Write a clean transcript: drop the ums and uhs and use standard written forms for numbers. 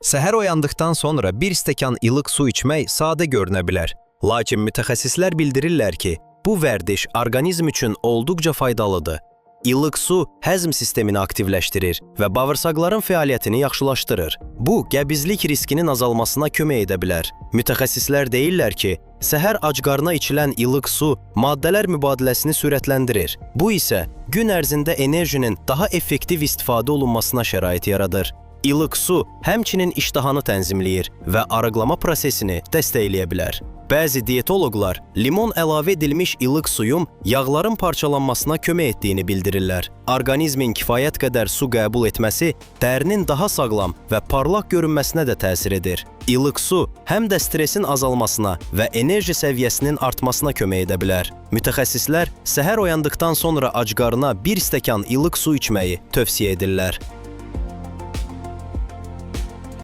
Səhər oyandıqdan sonra bir stəkan ilıq su içmək sadə görünə bilər. Lakin mütəxəssislər bildirirlər ki, bu vərdiş orqanizm üçün olduqca faydalıdır. İlıq su həzm sistemini aktivləşdirir və bağırsaqların fəaliyyətini yaxşılaşdırır. Bu, qəbizlik riskinin azalmasına kömək edə bilər. Mütəxəssislər deyirlər ki, səhər acqarına içilən ilıq su maddələr mübadiləsini sürətləndirir. Bu isə gün ərzində enerjinin daha effektiv istifadə olunmasına şərait yaradır. İlıq su həmçinin iştahanı tənzimləyir və arıqlama prosesini dəstəkləyə bilər. Bəzi diyetoloqlar limon əlavə edilmiş ilıq suyun yağların parçalanmasına kömək etdiyini bildirirlər. Orqanizmin kifayət qədər su qəbul etməsi dərinin daha sağlam və parlaq görünməsinə də təsir edir. İlıq su həm də stressin azalmasına və enerji səviyyəsinin artmasına kömək edə bilər. Mütəxəssislər səhər oyandıqdan sonra acqarına bir stəkan ilıq su içməyi tövsiyə edirlər.